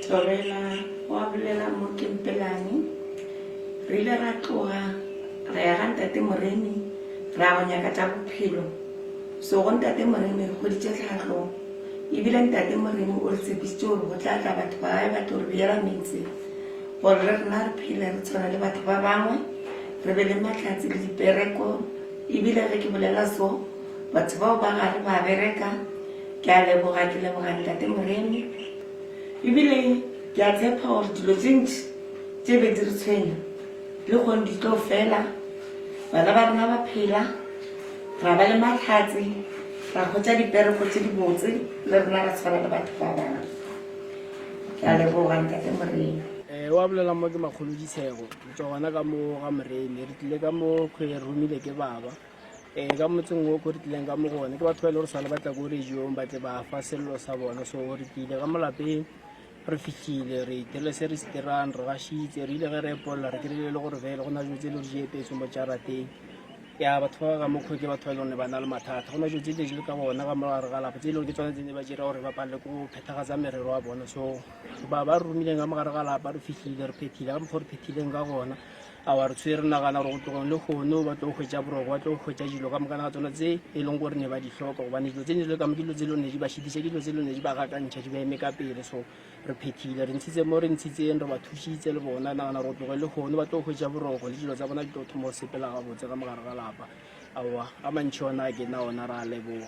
Thobela, Wa bolela mo ke Mpelane. Re ile ra tloga ra ya ga Ntate Moremi ra go nyaka tša bophelo. So go Ntate Moremi re hweditše tlhahlo ebile Ntate Moremi o re tshepišitše gore go tla tla batho ba gae ba tlo re beela metse gore le rena re phele re tshwana le batho ba bangwe, re be le mahlatse le dipereko. Ebile ge ke bolela so batho bao ba gare ba bereka. Ke a leboga, ke leboga Ntate Moremi. Ebile ke a tshepa gore dilo tše ntši tše be di re tshwenya le kgone di tlo fela. Bana ba rena ba phela, ra ba le mahlatse, ra hwetša dipereko tše dibotse le rena ra tshwana le batho ba bangwe. Ke a leboga Ntate Moremi. Eh, wa bolela mo ke makgolo ditshego re tswa gona ka mo ga moremi re tlile ka mo kgwe re romile ke baba um ka motseng o ko re tlileng ka mo gone ke batho ba e le gore sale ba tla ko radiong ba tle ba fa sello sa bona so re tlile ka mo lapeng re fihlile re itirile se re se dirang re gašitse re ile ge re epolola re kry-ile le gore fele go na dilo tse le gore di epetswe mo jarateng ya batho ba ka mokgwa ke batho ba e le gore ba na le mathata go na dilo tse di le ka bona ka mogare ga lapa tse e le gore ke tsone tse ne ba dira gore ba palele ko phethagatsa merero wa bona so ba ba re romileng ka mogare ga lapa re fihlile re phethile ka mokgwa re phethileng ka gona Aowa, re tshwere re nagana gore go tlogeng lehono ba tlo hwetša boroko, ba tlo hwetša dilo ka mokana ga tsona tse e leng gore ne ba di hloka, gobane dilo tse ne di le ka mo ke dilo tse e leng ne di ba šitiša, ke dilo tse e leng ne di ba gakantšha, di ba eme ka pele. So re phethile, re ntshitse mo re ntshitseng, re ba thušitse le bona. Nagana gore go tlogeng lehono ba tlo hwetša boroko le dilo tsa bona di tlo thoma go sepela gabotse ka mogare ga lapa. Aowa, a mantši ona a ke na ona, ra leboga.